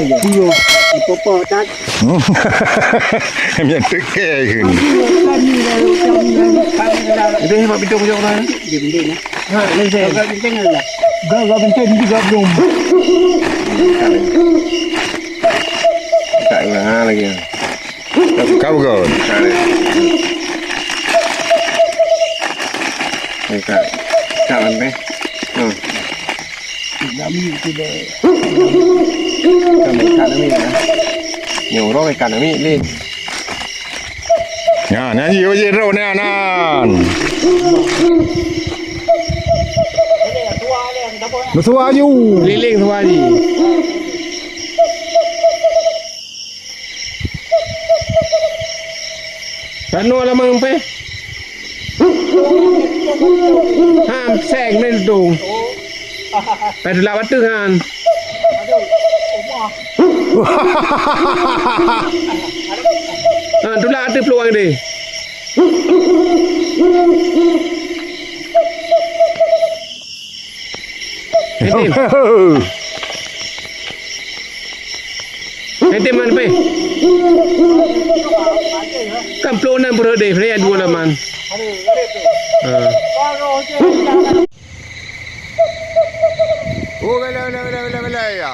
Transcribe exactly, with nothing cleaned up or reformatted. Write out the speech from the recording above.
Iya. Popo tat. Nyan teuke keu. Kami lalu, kami lalu, kami lalu. Itu hebat bidong jauh lah. Dia bendera. Ha, ni saya. Gagal benteng lah. Gagal benteng juga belum. Tak ingat lagi. Kau kau. Dekat. Dekat lantai. Hmm. Kami tidak. Kami ikan kami ya. Nyorong ikan kami ni. Nah, nah, yo je ro nah, nah. Nusua aju. Keliling semua ni. Panoe lamang peh. Ha, seng ni tu. Pai tulak bateue han. Ha, tulak bateue peluang deh. Etem. Etem man peh. Kan ploh nam peureudeh, peureudeh dua laman. Ha. Oh, bela, bela, bela, bela, bela, ya.